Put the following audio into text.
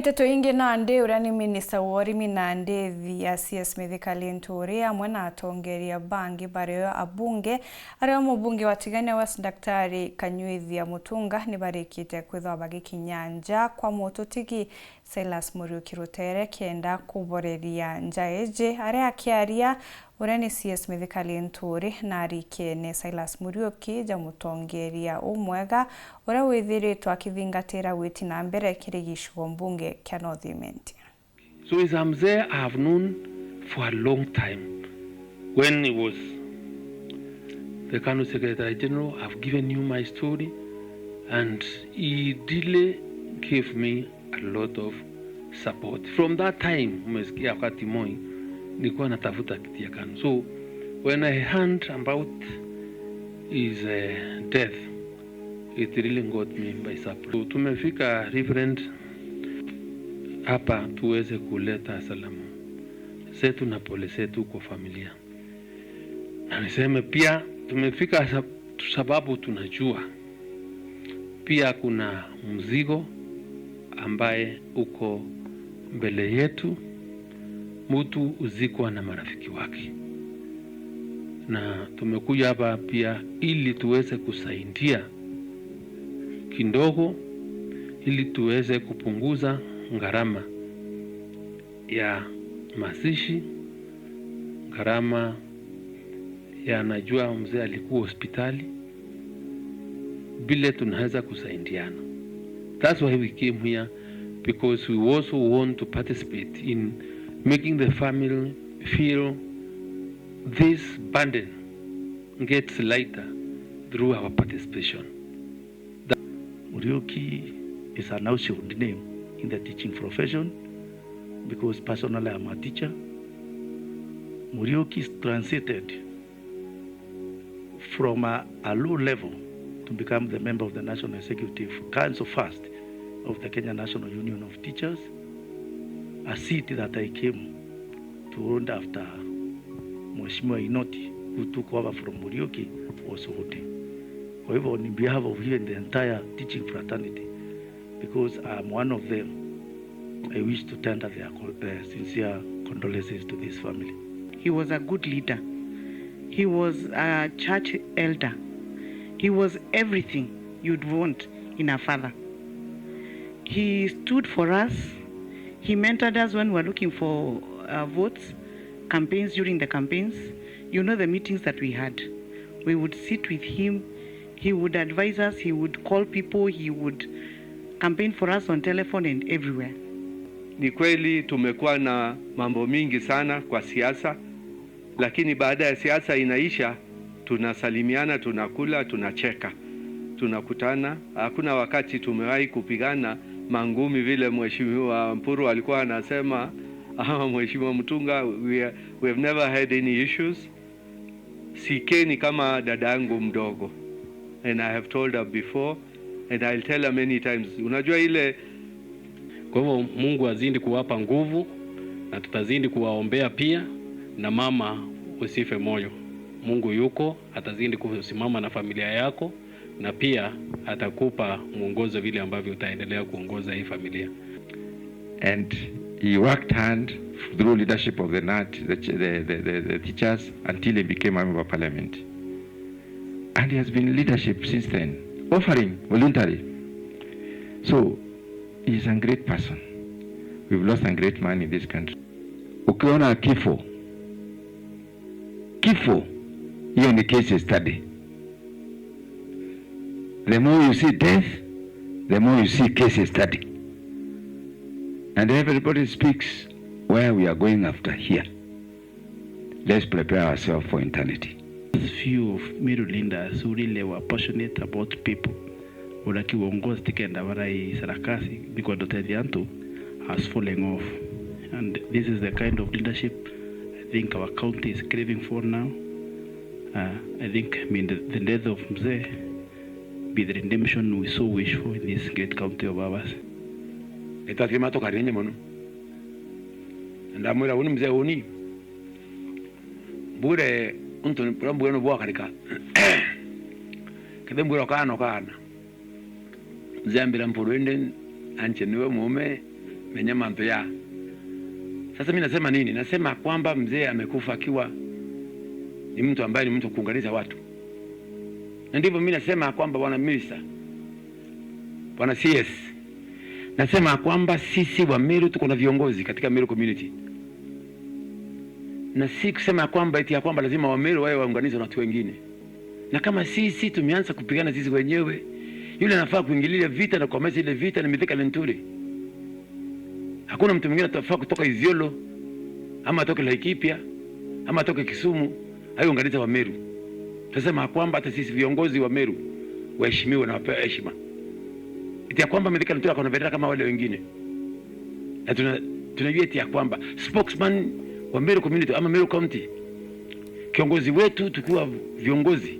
Nteto ingi nandi uria ni minister wa urimi na ndithi ya CS Mithika Linturi amwe na atongeria bangi bario abunge aria mubunge wa Tigania West Daktari Kanyuithia Mutunga ni barikite kwithwa bagikinya nja kwa mututigi Silas Muriuki Rutere kenda kuboreria nja eje aria akiaria uria ni CS Mithika Linturi na arikene Silas Muriuki ja mutongeria umwega uria withiritwe akithingatira gwiti na mbere kiri gicigo mbunge kia North Imenti. So he's a mzee I have known for a long time. When he was the KANU Secretary General, I've given you my story, and he really gave me a lot of support. From that time, umesikia wakati Moi nilikuwa natafuta kiti ya KANU. So when I heard about his death, it really got me by surprise. So, tumefika, Reverend, hapa tuweze kuleta salamu zetu na pole zetu kwa familia, na niseme pia tumefika sababu tunajua pia kuna mzigo ambaye uko mbele yetu. Mtu uzikwa na marafiki wake, na tumekuja hapa pia ili tuweze kusaidia kidogo, ili tuweze kupunguza gharama ya mazishi, gharama ya, najua mzee alikuwa hospitali, vile tunaweza kusaidiana. That's why we came here, because we also want to participate in making the family feel this burden gets lighter through our participation. Muriuki is an household name in the teaching profession because personally I'm a teacher. Muriuki transited from a low level to become the member of the National Executive Council first of the Kenya National Union of Teachers, a seat that I came to hold after Mheshimiwa Inoti, who took over from Muriuki, was holding. Kwa hivyo, on behalf of even the entire teaching fraternity, because I'm one of them, I wish to tender their sincere condolences to this family. He was a good leader. He was a church elder. He was everything you'd want in a father. He stood for us. He mentored us when we were looking for votes, campaigns, during the campaigns. You know the meetings that we had. We would sit with him. He would advise us. He would call people. He would campaign for us on telephone and everywhere. Ni kweli tumekuwa na mambo mingi sana kwa siasa, lakini baada ya siasa inaisha, tunasalimiana, tunakula, tunacheka, tunakutana. Hakuna wakati tumewahi kupigana mangumi vile Mheshimiwa Mpuru alikuwa anasema ama Mheshimiwa Mutunga. We have never had any issues. CK ni kama dada yangu mdogo, and I have told her before and I'll tell her many times. Unajua ile Kwa hivyo Mungu azidi kuwapa nguvu na tutazidi kuwaombea pia, na mama usife moyo. Mungu yuko, atazidi kusimama na familia yako na pia atakupa mwongozo vile ambavyo utaendelea kuongoza hii familia. And he worked hard through leadership of the KNUT, the teachers, until he became a member of parliament. And he has been in leadership since then, offering voluntarily. So he is a great person. We've lost a great man in this country. Ukiona kifo, kifo, hiyo ni case study. The more you see death, the more you see case study. And everybody speaks where we are going after here. Let's prepare ourselves for eternity. Few of Meru leaders who really were passionate about people ura kiuongozi tikenda barai sarakasi nikwenda antu has fallen off, and this is the kind of leadership I think our county is craving for now. I think, I mean, the death of Mzee be the redemption we so wish for in this great county of ours. Ĩtathiĩ tũkarinye mũno ndamwĩra uni mzee uni mbure untu mbure no bwakarika kethe mbure okana okana mzee ambira mpuru ende anche niwe mume. menyamanto ya. Sasa mimi nasema nini? Nasema kwamba mzee amekufa akiwa ni mtu ambaye ni mtu wa kuunganisha watu, na ndivyo mimi nasema kwamba bwana minister, bwana CS, nasema kwamba sisi wa Meru tuko na viongozi katika Meru community, na si kusema kwamba eti ya kwamba lazima wa Meru wawe waunganishwe na watu wengine. Na kama sisi tumeanza kupigana sisi wenyewe, yule anafaa kuingilia vita na kukomesha ile vita ni Mithika Linturi. Hakuna mtu mwingine atafaa kutoka Isiolo ama atoke Laikipia ama atoke Kisumu ayo unganisha wa Meru. Tunasema kwamba hata sisi viongozi wa Meru waheshimiwe na wapewe heshima, eti ya kwamba Mithika Linturi akona bendera kama wale wengine, na tunajua eti ya kwamba spokesman wa Meru community ama Meru County, kiongozi wetu tukiwa viongozi